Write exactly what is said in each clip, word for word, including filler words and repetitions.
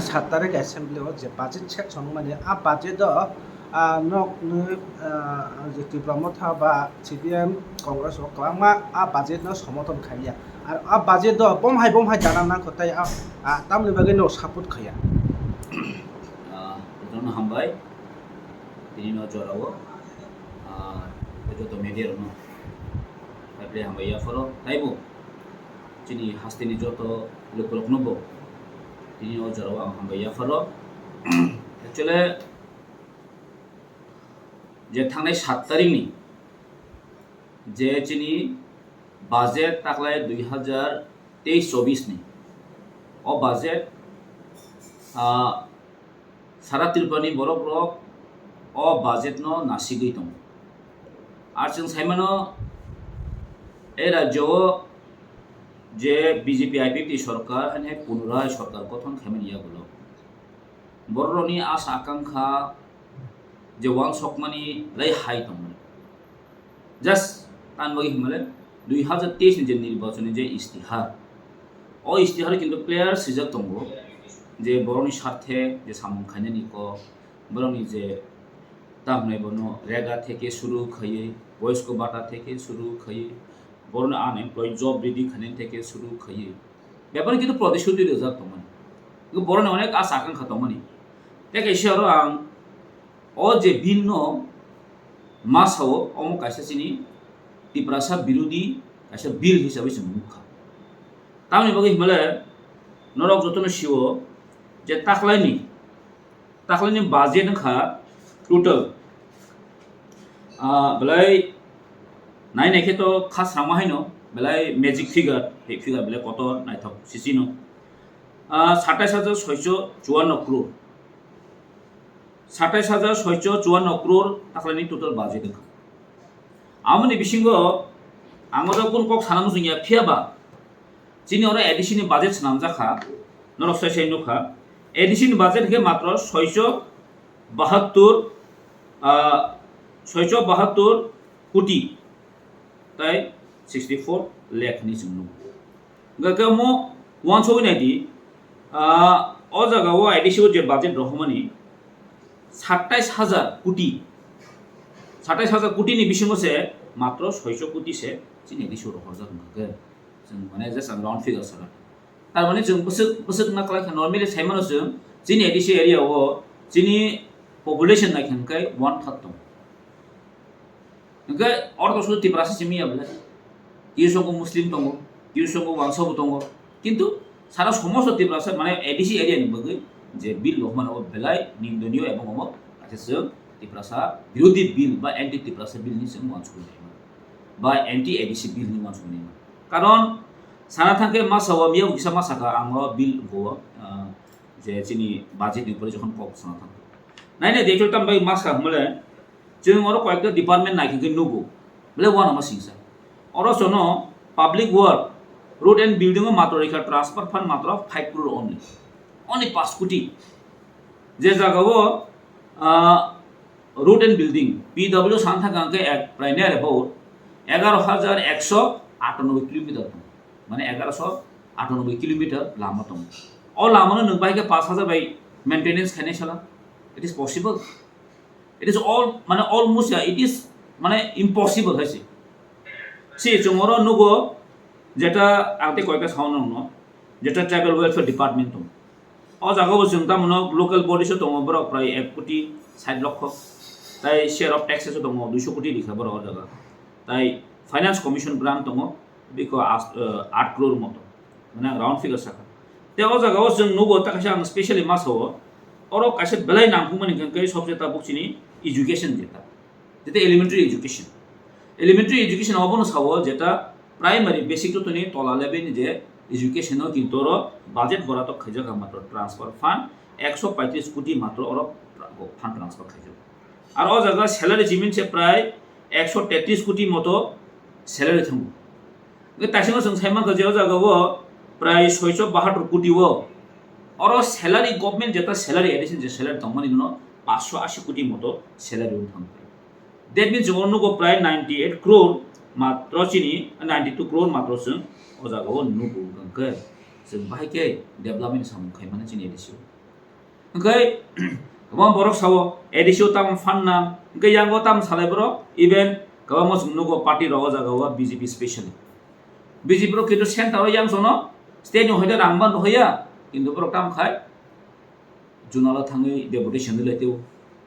Sat tarik assembly o je budget session wngmani, a budget o, ah, nok nwi, ah, je Tipra Motha ba C P M Congress rok kwbangma a budget no somothon khaiya. Ar a budget o bomhai bomhai dana nangkho tei a, ah, tamni bagwi no support khaiya. Ah, jotono hambai. Tini no jorao, ah, joto media rokno. Haiphai hambai yapharo. Taibo chini hasteni joto lokolokno bo tini o jorao ang hambai yapharo. Actually, je thangnai sat tarikni je chini budget taklai dui hazar teis chobis ni, o budget, ah, sara Tripura ni borok rok o budget no nasigwi tongo. Ar chwng saimano, e rajyo o je B J P I P F T sorkar, hani hai punurai sorkar gothon khaimani yagulo borok rokni asa akankha je wansokmani lai hai tongmani. Just tan bagwi himale dui hazar teis ni je nirbachon ni je istihar, o istihar kintu clear swijak tongo je borokni sarthe je samung khainani kok, borokni je tamhnai bono rega theke suru khaiwi, boyosko bata theke suru khaiwi, borokni unemployed job ridi khainani theke suru khaiwi, bebak kintu protisthuti rijak tongmani. Borokni onek asa akankha tongmani. Tei kaisa oro ang o je bill no ma sao, omo kaisa chini Tiprasa birodi kaisa bill hisabai se nukha. Tamoni bagwi himale norok jotono sio je taklaini, taklaini budget wngkha total, ah, belai nai nai khe to kha sama haino belai magic figure, fake figure belai kotor naithok sisino, ah, satais hajar soicho chuanno crore. Satais hajar soicho chuanno crore taklaini total budget wngkha. Amoni bisingo ang o kunu kok sana muchung ya, phiya ba chini oro A D C ni budget swnamjak kha, norok sai sai nukha. A D C ni budget hwnkhe matro soicho bahattur, ah, soicho bahattur koti tai sixty four lakh hinwi chwng nukgo. Hwnkhe omo uansugwi naidi, ah, o jaga o A D C o je budget rohormani satais hajar koti, satais hajar koti ni bisingo se matro soicho koti se chini A D C o rohorjak hwnkhe. Chwng mane just ang round figure sakha. Tar mane chwng bwswk, bwswk na kwlai kha, normally sai mano chwng chini A D C area o chini population nai khe hwnkhe one third tongo. Hwnkhe oro to sudu Tiprasa simi ya bwle. Kisa songo Muslim tongo, kisa songo Wangsa bo tongo. Kintu sara somosto Tiprasa mane A D C area ni bagwi je bill rohormani o belai nindoniyo ebong omo kaisa chwng Tiprasa birodhi bill ba anti Tiprasa bill ni chwng uansukwi naima ba anti A D C bill ni uansukwi naima. Karon sana thangkhe masa o miyang kisa masa kha ang o bill bo, ah, je chini budget ni upore jokhon kok sana thangkhe. Nai nai de actually tam bai masa hwnmale chwng oro koyekta department nai khe nugo. Bole uanama singsa. Oro sono public work, road and building o matro rikha transfer fund matro five crore only. Only paanch koti. Je jaga o, ah, road and building, P W sana thangkha hwnkhe ek, prai near about egaro hajar ekso atanoboi kilometer tongo. Mane egaroso atanoboi kilometer lama tongo. O lama no nwng bahai khe paanch hajar bai maintenance khainai sala? It is possible? It is all, mane almost, yeah, it is, mane impossible hai se. Si chwng oro nugo, jeta ang tei koyekta sao nongno, jeta tribal welfare department tong. O jaga o chwng tamo no local bodies o tongo, borok prai ek koti sait lokho. Tai share of taxes o tongo, duiso koti rikha borok o jaga. Tai finance commission grant tongo, biko as-, eh, aat crore moto. Mane ang round figure sakha. Te o jaga o chwng nugo, ta kaisa ang specially ma sao, oro kaisa belai nangkukmani hwnkhe sobse tabuk chini education jeta. Jeta elementary education. Elementary education obono sao jeta primary basic jotoni tola level ni je education o kintu oro budget boratok khaijak ang matro transfer fund ekso paitris koti matro oro fund transfer khaijak. Ar o jaga salary chiming se prai ekso tetris koti moto salary thango. Hwnkhe taisingo chwng sai mankha je o jaga o prai soicho bahatur koti o oro salary, government jeta salary, addition je salary tongmani no paanch sho ashi koti moto salary wng thang. That means chwng o nugo prai ninety eight crore matro chini, ninety two crore matro chwng o jaga o nugo hwnkhe chwng bahai khe development samung khaimani chini A D C o. Hwnkhe kwbang borok sao A D C o tamo phan nang, hwnkhe yango tamo salai borok, even kwbangma chwng nugo party rok o jaga o B J P specially. B J P rok kintu center o yang sono state ni hoite rang ban rohoya, kintu borok tamo khai zonal o thangwi deputation rwlai teo,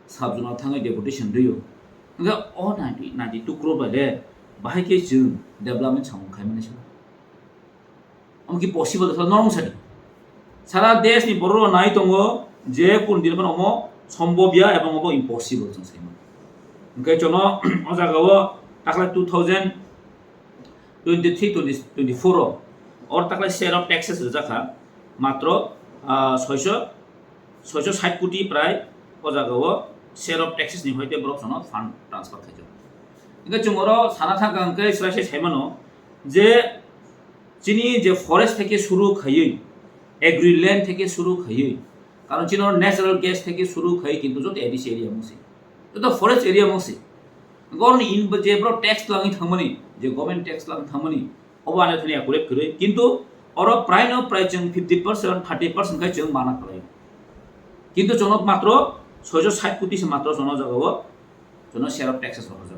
sub zonal thangwi deputation rwio. Hwnkhe o ninety, ninety two crore bai le bahai khe chwng development samung khaimani se. Omo ki possible, sal norong sadi. Sara desh ni borok rok nai tongo je kun din phano omo sombobya ebong obo impossible chwng sai mano. Hwnkhe chwngno o jaga o takla two thousand twenty three twenty twenty four o or takla share of taxes rwjak kha matro, ah, soiso, soiso sait koti prai o jaga o share of taxes ni hoite borok chwngno fund transfer khaijak. Hwnkhe chwng oro sana thangkha hwnkhe chwrai se sai mano je chini je forest theke suru khaiwi, agri land theke suru khaiwi, karon chini oro natural gas theke suru khaiwi kintu joto A D C area mungsi, joto forest area mungsi. Gorni in je bro tax twlangwi thangmani, je government tax twlang thangmani, obo ano thani accurate kwrwi. Kintu oro prai no prai chwng fifty percent, thirty percent khai chwng mana kwlai. Kintu chwngno matro soiso sait koti se matro chwngno jaga o chwngno share of taxes rohorjak.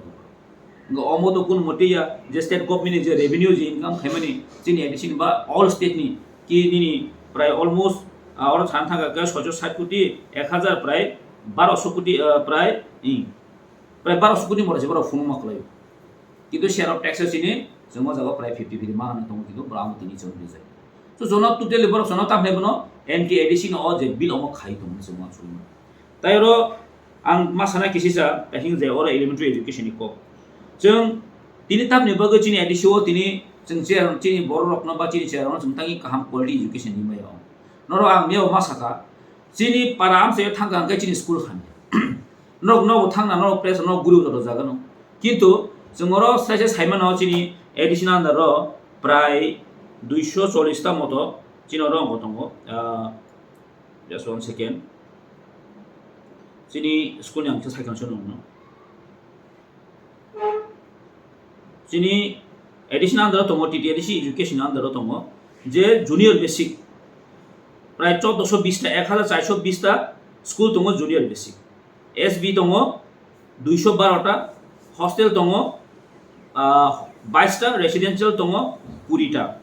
Hwnkhe omo to kun motwi ya je state government ni je revenue je income khaimani chini A D C ni ba all state ni ki nini prai almost, ah, oro thang thang kha soiso sait koti ek hajar prai baroso koti, ah, prai, i, prai baroso koti mora se borok phunukma kwlai. Kintu share of tax o chini chwngno jaga prai fifty fifty mana tongo, kintu bwrang tini chwng rijak. So jono totally borok jono tamni bono anti A D C no o je bill omo khai tongo chwngno chwngno. Tai oro ang ma sana kisisa, I think je oro elementary education ni kok. Chwng tini tamni bagwi chini A D C o tini chwng chair, chini borok rokno ba chini chair rokno chwng tangwi kaham quality education ni maya o. Norok ang miyao ma saka, chini para amchaio thangkha hwnkhe chini school khan. Norok nogo thangna norok press norok guribo joto jaga no. Kintu chwng oro sai sai saimano chini A D C ni under o prai duiso chollish ta moto chini oro wngkha tongo. Ah, just one second. Chini school ni ang khe saikang se nukno. Chini A D C ni under o tongo, T T A D C education ni under o tongo, je junior basic prai choddoso bish ta, ek hajar charso bish ta school tongo junior basic. S B tongo duiso baro ta, hostel tongo, ah, bais ta, residential tongo kuri ta.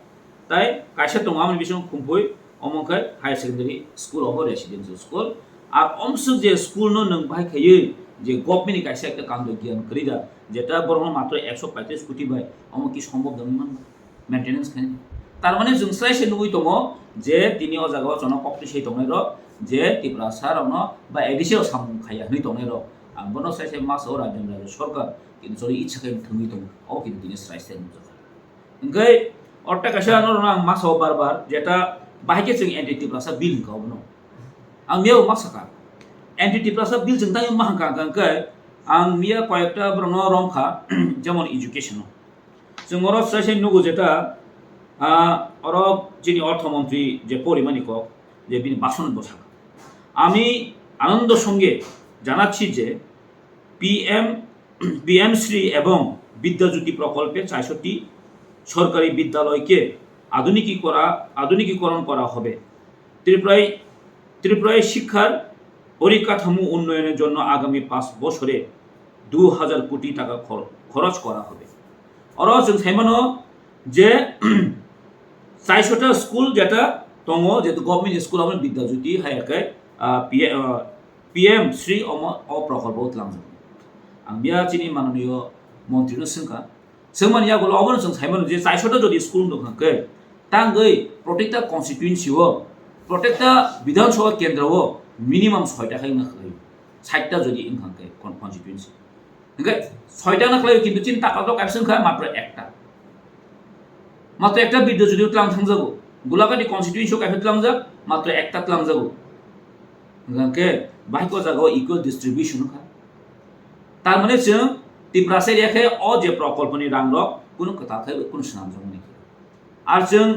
Tai kaisa tongo, amoni bisingo Khumpui, omo khe higher secondary school obo residential school. Ar omswk je school no nwng bahai khaiwi je government ni kaisa ekta kando giyan kwrwi da, jeta borokno matro ekso paitris koti bai, omo ki sombhob da wngwi manba maintenance khainani. Tar mane chwng srai se nugwi tongo je tini o jaga o chwngno kok twi se tongnai rok je Tiprasa rokno ba A D C rok samung khaiya hwnwi tongnai rok. Ang bono srai se masa o Rajendra Rajya Sarkar kintu chwngno icha khe thwngwi tongo, o kintu tini srai se nukjakha. Hwnkhe orta kaisa norokno ang masa o bar bar jeta bahai khe chwng anti Tiprasa bill hwnkha obono. Ang miyao ma saka. Anti Tiprasa bill chwng tangwi ma hwnkha hwnkha hwnkhe ang miya koyekta borokno romkha, jemon education o. Chwng oro srai se nugo jeta, ah, oro chini ortho montri je porimani kok, je bini bason bo saka. আমি আনন্দ সঙ্গে জানাচ্ছি যে PM PM Shri এবং বিদ্যাজ্যোতি প্রকল্পে চারশোটি সরকারি বিদ্যালয়কে আধুনিকী করা আধুনিকীকরণ করা হবে। ত্রিপুরায় ত্রিপুরায় শিক্ষার পরিকাঠামো উন্নয়নের জন্য আগামী পাঁচ বছরে দু হাজার কোটি টাকা খর-, খরচ করা হবে। Oro chwng sai mano je chaiso ta school jeta tongo, jeto government school abo Bidya Jyoti hai khe, ah, P M, ah, P M Shri omo o prokolpo twlangjak. Ang biya chini mananiyo montri no swngkha, swngmani yagulo obono chwng sai mano je chaiso ta jodi school wngkha khe tangwi protekta constituency o, protekta Bidhan Sabha kendro o minimum soita khai wngna khlai, saita jodi wngkha khe con-, constituency. Hingke soita na khlai, kintu chini takal rok kaisa wngkha matro ekta. Matro ekta Bidya Jyoti twlang thangjago. Gulagati constituency o kaisa tlangjak, matro ekta tlangjago. Hingke bahai ko jaga o equal distribution wngkha. Tar mane chwng Tiprasa area khe o je prokolpo ni rang rok kunu kwtal khai kunu swnamjakmani. Ar chwng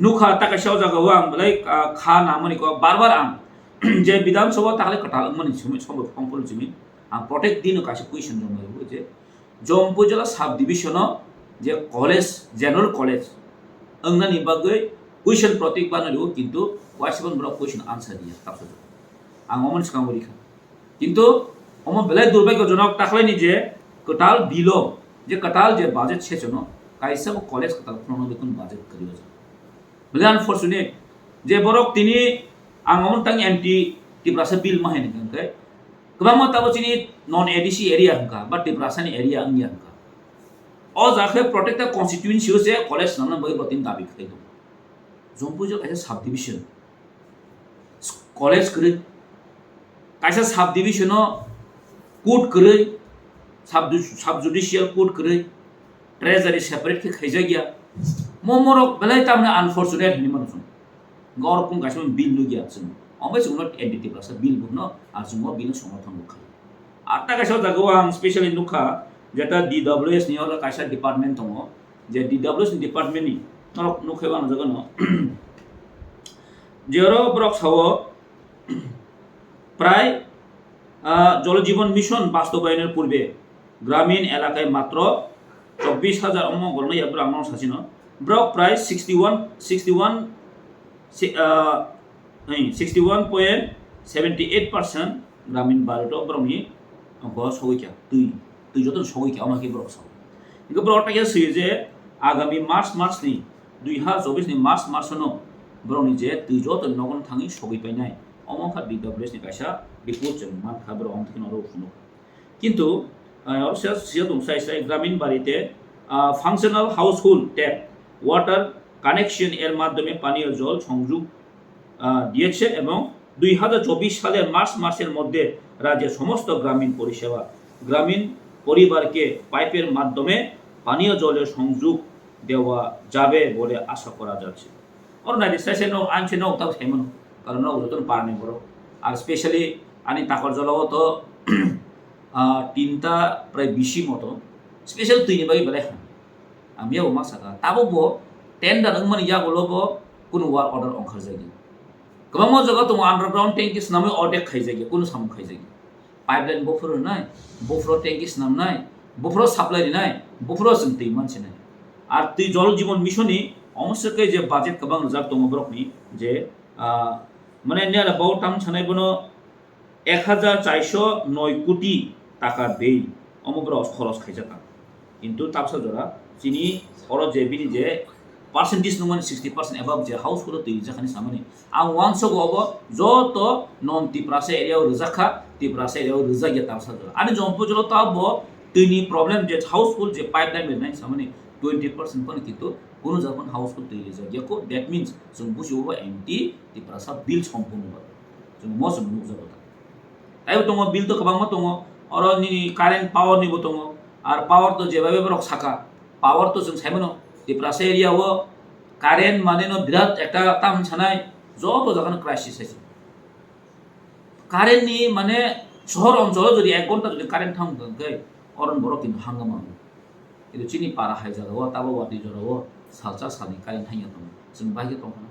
nukha ta kaisa o jaga o ang belai, ah, kha nangmani kok bar bar ang je Bidhan Sabha ta khlai kwtal wngmani simi, sombok ongphuru simi. Ang protek dino kaisa question joma rwo je Jampui Jala sub division o je college, general college wngnani bagwi question protek bano rwo, kintu waisa borok question answer diya, tapsa jok. Ang omo ni swkango rikha. Kintu omo belai durbhagyojonok takhlaini je kwtal bilo, je kwtal je budget session o kaisa bo college kwtal phunuknani kunu budget kwrwi ojak. Belai unfortunate je borok tini ang omo tang anti Tiprasa bill ma hai ni hwnkhe kwbangma tabo chini non A D C area hwnkha ba Tiprasa ni area wngya hwnkha. O jaga khe protected constituency o se college swnamna bagwi bo tini dabi khlai tongo. Jompuijak kaisa subdivision. College kwrwi, kaisa subdivision o court kwrwi, sub, sub judicial court kwrwi, treasury separate khe khaijakya. Mo morok belai tamni unfortunate hinwi mano chwng. Gorok kung kaisa bill nukya chwng. Omo chwngno anti Tiprasa bill buno, ar chwngno bini somorthon bo khlai. Ar ta kaisa jagao ang specially nukha, jeta D W S ni oro kaisa department tongo, je D W S ni department ni norok nukhe ang jagano. Je oro borok sao, প্রায়, আহ, জল জীবন মিশন বাস্তবায়নের পূর্বে গ্রামীণ এলাকায় মাত্র চব্বিশ হাজার, omo gorokno ya borok ang sasino, borok প্রায় sixty one, sixty one, si-, ah, sixty one point seventy eight percent গ্রামীণ বাড়িত borokni, ah, sogwi kha, twi, twi joto sogwi kha, omo khe borok sao. Hingke borok ta khe swi je agami March, March ni, dui hazar chobbish ni March, March no borokni je twi joto nogon thangwi sogwi painai, omo kha D W S ni kaisa report chwng mankha, borok omo khe norok phunuk. কিন্তু, আহ, অবশ্য সিয়াতুং সাই সাই গ্রামীণ বাড়িতে, আহ, functional household tap, water connection এর মাধ্যমে পানীয় জল সংযোগ, আহ, দিয়েছে এবং দুই হাজার চব্বিশ সালের মার্চ মাসের মধ্যে রাজ্যের সমস্ত গ্রামীণ পরিষেবা, গ্রামীণ পরিবারকে পাইপের মাধ্যমে পানীয় জলের সংযোগ দেওয়া যাবে বলে আশা করা যাচ্ছে। Oro nai di, sai sai no, ang se no, tabo sai mano. Karon no, joto no parani borok. Ar specially ani Takarjala o to, ah, tinta prai bisi moto. Special twi ni bagwi belai ham. Ang yago ma saka. Tabo bo tender wngmani yagulo bo kunu work order ongkhar jagya. Kwbangma jaga tongo underground tank swnamwi ordek khai jagya, kunu samung khai jagya. Pipeline buphuru rwnai, buphuru tanki swnamnai, buphuru supply rinai, buphuru chwng twi mansinai. Ar twi Jal Jeevan Mission ni omo se khe je budget kwbang rijak tongo borokni je, ah, mane near about tamo sanai bono ek hajar charso noi koti taka bey omo borok khoros khaijak ang. Kintu tabsa jora chini oro je bini je percentage nungmani sixty percent above je household o twi rijakhani samani. Ang uansukgo obo joto non Tiprasa area o rijak kha, Tiprasa area o rijak ya tabsa jora. Ani Jampui jora to abo twi ni problem je household je pipeline rinai samani twenty percent phano kintu kunu jaga phano household twi rijak ya kho. That means chwng busi obo anti Tiprasa bill sompurno ba. Chwng mo chwng nukjago ta. Taibo tongo, bill to kwbangma tongo. Oro nini current power ni bo tongo. Ar power to jebabe borok saka. Power to chwng sai mano. Tiprasa area o current mane no birat ekta tam sanai. Joto jaga no crisis hai se. Current ni mane sohor oncholo jodi ek ghonta jodi current thang tong khe, oron borok kintu hangama wngo. Kintu chini para hai jaga o, tabo watwi jora o salsa salni current thangya tongo. Chwng bai khe tong khna.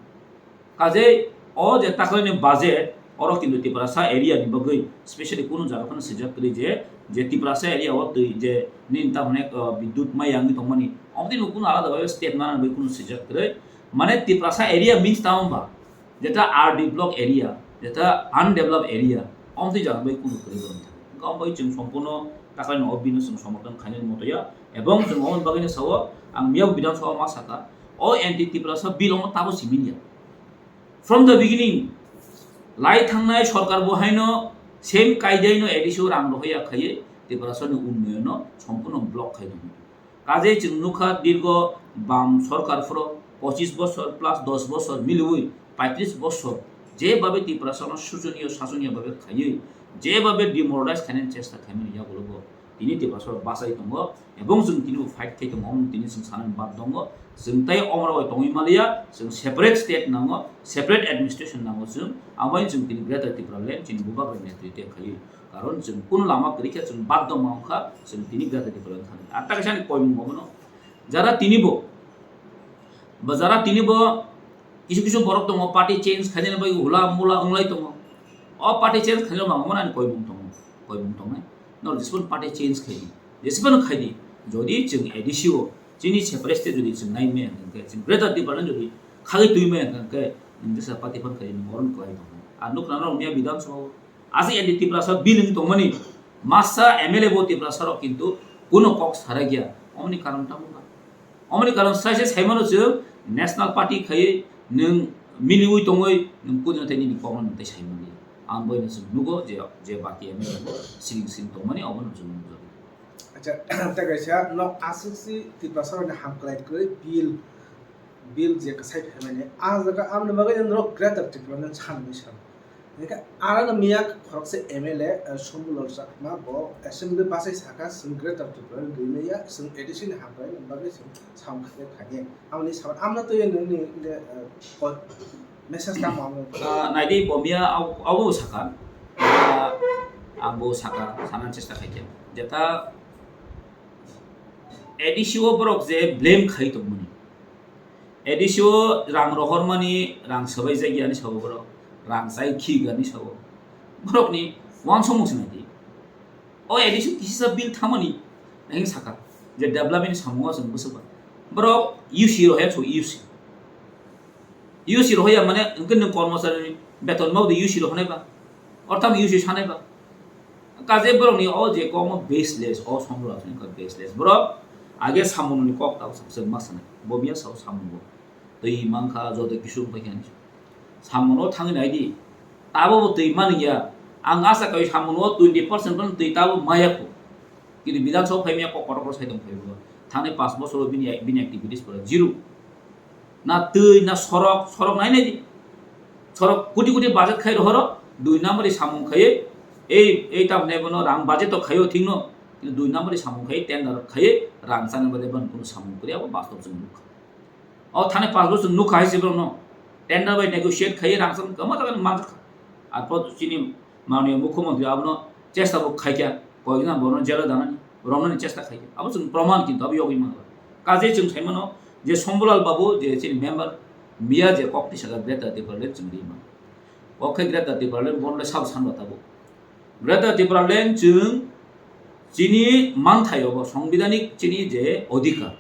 Kajei o je takhwlai ni budget, oro kintu Tiprasa area ni bagwi specially kunu jaga phano swijak kwrwi je, je Tiprasa area o twi je nini tamo hwnai, uh, bidyut maya wngwi tongmani, omo twi bo kunu alada bai step nana bai kunu swijak kwrwi. Mane Tiprasa area means tamo ba, jeta R D block area, jeta undeveloped area, omo twi jaga bai kunu kwrwi borok thang. Wngkha omo bai chwng sompurno takhwlai no o bill no chwng somorthon khainani motoya, ebong chwng omo bagwi no sao, ang miyao Bidhan Sabha ma saka, o anti Tiprasa bill omo tabo simi ya. From the beginning, lai thangnai sorkar bo haino same kaidai no A D C o rang rohoi ya khaiwi Tiprasa ni unnoyon no sompurno block khai tongo. Kajei chwng nukha dirgo bam sorkar phoro pochis bosor plus dos bosor miliwi paitris bosor je babe Tiprasa no shosoniyo, sasoniyo babe khaiwi je babe demoralize khainani chesta khaimani yagulo bo tini Tiprasa rok bachai tongo, ebong chwng tini bo fight khai tongo, omo tini chwng sanani bad tongo, chwng tai omorok bai tongwi maliya, chwng separate state nango, separate administration nango chwng, abo chwng tini Greater Tipraland chini bubagra netrite khaiwi, karon chwng kunu lama kwrwi khe chwng bad tongma wngkha, chwng tini Greater Tipraland thani. Ar ta kaisa ni koimung omono, jara tini bo, ba jara tini bo kisu kisu borok tongo, party change khainani bai hula mula wnglai tongo, o party change khainani bai omono ani koimung tongo, koimung tongnai, no, jisbon party change khaidi. Jesibano khaidi, jodi chwng A D C o chini separate state jodi chwng nai maya hwnkhe, chwng Greater Tipraland jodi khagwi twi maya hwnkhe, nwng jesa party phan khaidi nwng oron kwlai tongo. Ang nukna norok miya Bidhan Sabha o. Aswk N D Tiprasa bill wng tongmani masa M L A bo Tiprasa rok kintu kuno kok sarai gya. Omoni karon tamo ba? Omoni karon sai sai saimano chwng National Party khaiwi nwng miliwi tongwi nwng kudino tei nini kokno nwng tei saimani. Ang boino chwng nugo je, je baki M L A bo siring siring tongmani obono chwng nukjago. Acha, tei kaisa nok aswk si Tiprasa rokni hamkrai kwrwi bill, bill je kwsai phaimani. A jaga amni bagwi norok Greater Tipraland sanwi san. Hingke arano miya khoroksa M L A, eh, Sombulal Chakma bo assembly bachai saka, chwng Greater Tipraland rwimaya, chwng A D C ni hamkraini bagwi chwng samung khaikhe khainai. Amoni saban amno twiwi nini, nini, eh, ko-, message tamo amo. Ah, naidi bo miya abo, abo saka. Ah, ang bo saka, sanan chesta khaikhe. Jeta A D C o borok je blame khai tongmani. A D C o rang rohormani, rang swbai jagiyani sabo borok, rang chai khigani sabo. Borokni uansukmung se naidi. O A D C o kisisa bill thamani, nang saka, je development samungo chwng bwswkba. Borok U C rohya so U C. U C rohya mane, hwnkhe nwng kormochari beton mao de U C rohonai ba? Ortham U C sanai ba? Kaje borokni o je kokno baseless, o Sombulal Chakma baseless. Borok age samunoni kok tabo sakse ma sanai. Bo miya sao samungo. Twi mankha, joto kisu wngpai khe hinwi. Samungo thangwi naidi. Tabo bo twi mani ya. Ang asa kai samungo twenty percent phano twi tabo maya kho. Kintu Bidhan Sabha phaimaya kok kotor kotor sai tong phaibo. Thangnai panch bochoro bini, bini activities pura zero. Na twi, na sorok, sorok nai nai di. Sorok koti koti budget khai rohoro, dui number ni samung khai, ei, ei tam hinai bono rang budget to khaio thikno, kintu dui number ni samung khai, tender khai, rang chana bade ban kuno samung kori, abo bastob chwng nukha. O thani panch bochor nukha hai se borokno, tender bai negotiate khai, rang chana kama jaga ni manjakha. Arpor chini Mananiya Mukhyamantri abono chesta bo khaikha, koyekjona borokno jelo danani, romnani chesta khaikha. Abo chwng proman kintu abo yogwi mangla. Kaje chwng saimano je Sombulal Babu je chini member miya je kok tisajak Greater Tipraland chwng ri mano. Kok khe Greater Tipraland bono le sabo sanba tabuk. Greater Tipraland chwng chini manthaio bo sangbidhanik chini je odhikar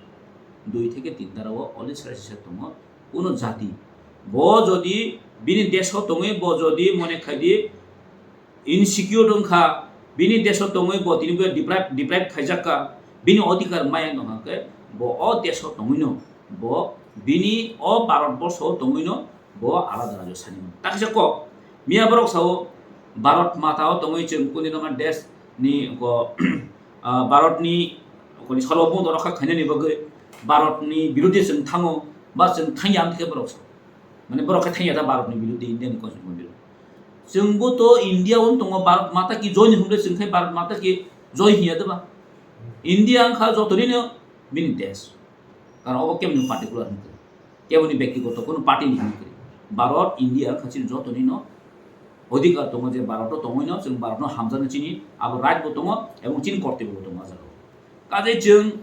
dui theke tin dara o already sare sisa tongo kuno jati. Bo jodi bini desh o tongwi bo jodi mone khai di insecure wngkha, bini desh o tongwi bo tini bo deprive, deprive khaijak kha, bini odhikar maya wngkha khe bo o desh o tongwino bo bini o Bharat borsho o tongwino bo alada rajyo sani mano. Takisa kok, miya borok sao Bharat mata o tongwi chwng kuni roma desh ni ko, ah, Bharat ni koni sarbobomo rokha khainani bagwi Bharat ni birodhi chwng thango ba chwng thangya amtike borok sao. Mane borok khe thangya da Bharat ni birodhi, India ni constitution ni birodhi. Chwngbo to India o tongo, Bharat Mata ki Joy ni hwnle chwng khe Bharat Mata ki Joy hiya da ba? India wngkha jotonino bini desh. Karon obo kemni particular hwn khe, keboni bektigoto kono party ni hwn khe. Bharat, India wngkha chini jotonino odhikar tongo je Bharat o tongwino chwng Bharat no hamjakna chini abo right bo tongo ebong chini kortobyo bo tongo o jaga o. Kaje chwng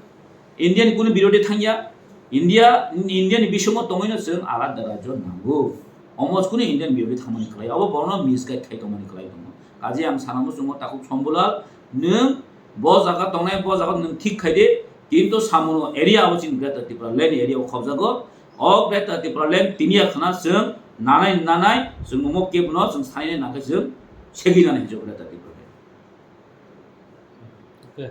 India ni kunu birodhi thangya, India, India ni bisingo tongwino chwng alada rajyo nango. Omo kunu India ni birodhi thangmani kwlai, obo borokno misguide khai tongmani kwlai tongo. Kaje ang sana muchungo takhuk Sombulal, nwng bo jaga tongnai, bo jaga nwng thik khai di, kintu samono area abo chini Greater Tipraland area o khobjago. O Greater Tipraland tini ya khna chwng nanai nanai chwng omo kebono chwng sanai nangkhe chwng segwi nanai hijo Greater Tipraland. Okay.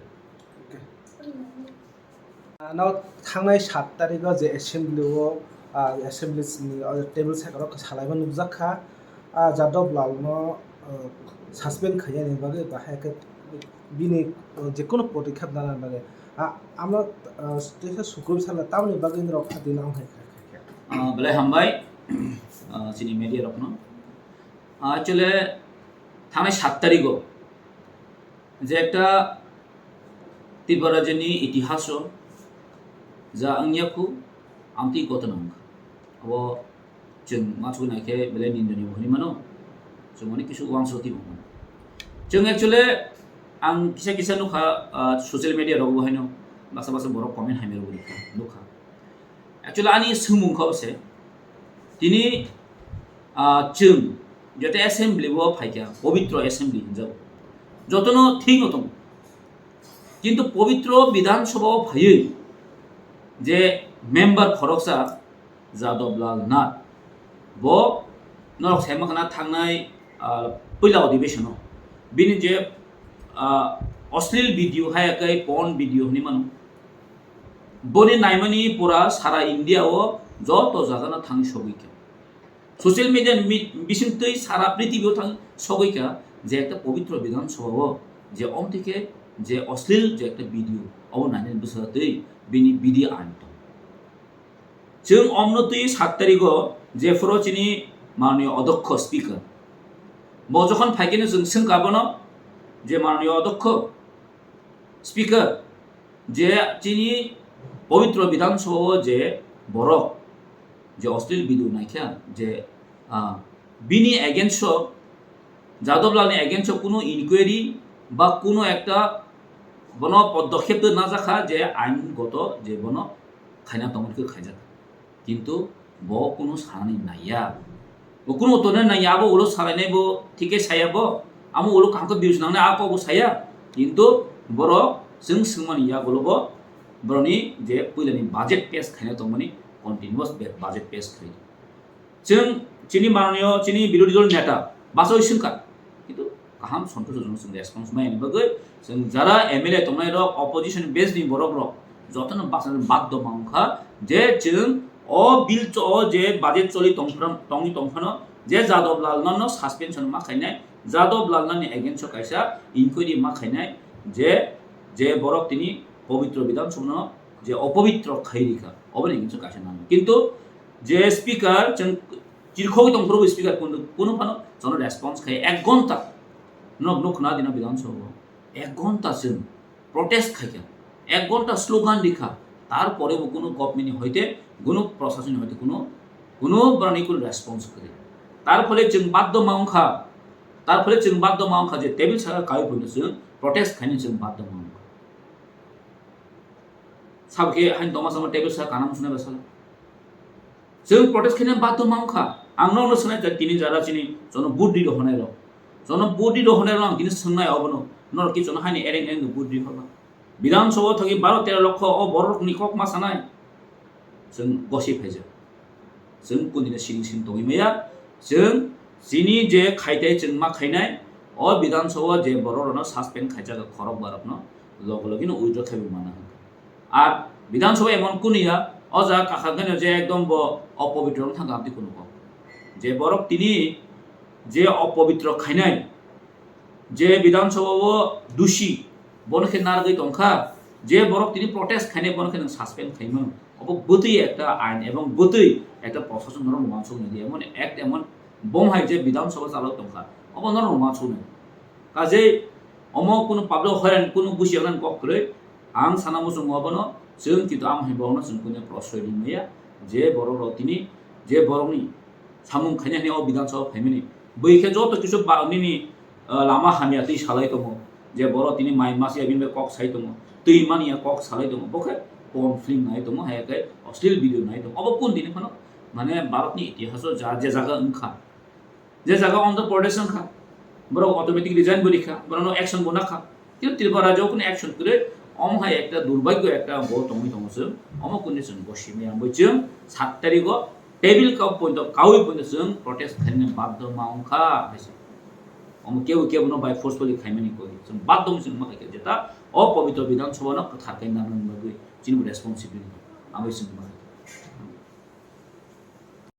Ano thangnai sat tarikh o je assembly o, ah, assembly ni, ah, table saka rok salaima nukjak kha, ah, Jadab Lal no, ah, suspend khainani bagwi bahai khe bini, ah, je kono podikkhep nana bagwi, ah, amo, ah, teisa sukrub sala tamoni bagwi norok phatwi nang hai kha kha khe. Ah, belai hambai, ah, chini media rokno. Ah, actually, thangnai sat tarikh o je ekta Tripura rajyoni itihaso ja wngya khu amtwi ghotona wngkha. Abo chwng uansuknai khe belai nindoniyo hwnwi mano. Chwng onek kisu uansuk twibo mano. Chwng actually ang kisa kisa nukha, ah, social media rogo haino baksa baksa borok comment hamya rwgwi nukha. Actually ani swngmung kha se tini, ah, chwng joto assembly o phaikha, pobitro assembly hinjago. Jotono thik no tongo. Kintu pobitro Bidhan Sabha o phaiwi je member khoroksa Jadab Lal Nath, bo norok saima khna thangnai ah, puila odhibeshon o bini je, ah, oslil video hai khe porn video hinwi mano. Boni naimani pura sara India o joto jagano thangwi sogwi kha. Social media ni mi-, bisingtwi sara prithibi o thang sogwi kha je ekta pobitro Bidhan Sabha o je omtwi khe je oslil je ekta video obo nainani bwswk twi bini bidi ain tong. Chwng omno twi sat tarigo jephuru chini mananiyo odokho speaker bo jokhon phaikhe no chwng swngkha bono je mananiyo odokho speaker je chini pobitro Bidhan Sabha o je borok je oslil video naikha je, ah, bini against o Jadab Lalni against o kuno inquiry ba kuno ekta bono podokkhep twi najakha je ain goto je bono khaina tongmani khe khaijak. Kintu bo kuno sanani naiya. Bo kuno tongna naiya, abo ulo salainai bo thik khe saya bo. Amo ulo kaham khe views nangnai a kok bo saya. Kintu borok chwng swngmani yagulo bo boroni je puilani budget pass khaina tongmani continuous be-, budget pass khai. Chwng chini mananiyo chini birodhi dol neta basawi swngkha. Kintu kaham sontoshjonok chwng response mai ni bagwi chwng jara M L A tongnai rok, opposition base ni borok rok jotono bachana baddo ma wngkha je chwng o bill cho-, o je budget choli tongphram-, tongwi tongphano je Jadab Lal no suspension ma khainai, Jadab Lal ni against o kaisa inquiry ma khainai je, je borok tini pobitro Bidhan Sabha no je opobitro khai rikha, oboni against o kaisa nango. Kintu je speaker chwng chirkhogwi tongphuru speaker kunu, kunu phano jono response khai ek ghonta. Nok, nok khna dina Bidhan Sabha o. Ek ghonta chwng protest khaikha, ek ghonta slogan rikha, tarpore bo kuno government ni hoite, kuno proshasoni hoite kuno, kuno boroni kuno response kwrwi. Tarphole chwng baddo ma wngkha, tarphole chwng baddo ma wngkha je table saka kawi phuino chwng protest khaini chwng baddo ma wngkha. Sabkhe hain tongma sama table saka kana musuna besala. Chwng protest khaina baddo ma wngkha. Ang nokno swnai kha tini jara chini jono buddi rohonai rok. Jono buddi rohonai rok ang tini swngnai obono. Norok ki jono haini ereng ereng buddi rohorma. Bidhan Sabha thangwi baro tero lokho o borok ni kok ma sanai. Chwng gosi phaijak. Chwng kundina siring siring tongwi maya. Chwng chini je khaitai chwng ma khainai o Bidhan Sabha je borok rokno suspend khaijak khorok barokno loge loge no withdraw khaiwi mana. Ar Bidhan Sabha emon kunu ya, o jaga kakha gani je ekdom bo opobitro wng thangkha amtwi kunu kok. Je borok tini je opobitro khainai, je Bidhan Sabha o dusi, bono khe narwgwi tongkha, je borok tini protest khainai bono khe nwng suspend khaimung. Obo bwtwi ekta ain ebong bwtwi ekta proshashan norok wansuknai di, emon act emon bom hai je Bidhan Sabha chalok tongkha, obo norok wansuknai. Kajei omo kunu public hoiran kunu busi yagnani kok kwrwi. Ang sana muchungo abono chwng kintu ang hai borokno chwng kunu prosroi ri maya je borok rok tini je borokni samung khaina hwnwi o Bidhan Sabha phaimani. Bwi khe joto kisu ba nini, ah, lama hamya twi salai tongo je borok tini mai masiya bini bai kok sai tongo, twi mani ya kok salai tongo, bo khe porn film nai tongo, hai khe oslil video nai tongo. Obo kun dini phano mane Bharatni itihaso ja je jaga wngkha. Je jaga Andhra Pradesh wngkha, borok automatic resign bo rikha, borokno action bo nakha. Kintu Tripura rajyo kunu action kwrwi, omo hai ekta durbhagyo ekta bo tongwi tongo chwng, omo kunu chwng bo simi ang bo chwng sat tarigo table kok poito kawi poito chwng protest khaina baddo ma wngkha hai se. Omo kebo kebo no by forcefully khaimani koi chwng baddo chwng ma khaikha jeta o pobitro Bidhan Sabha no kwthar khe nang bagwi chini responsibility abo chwng ma.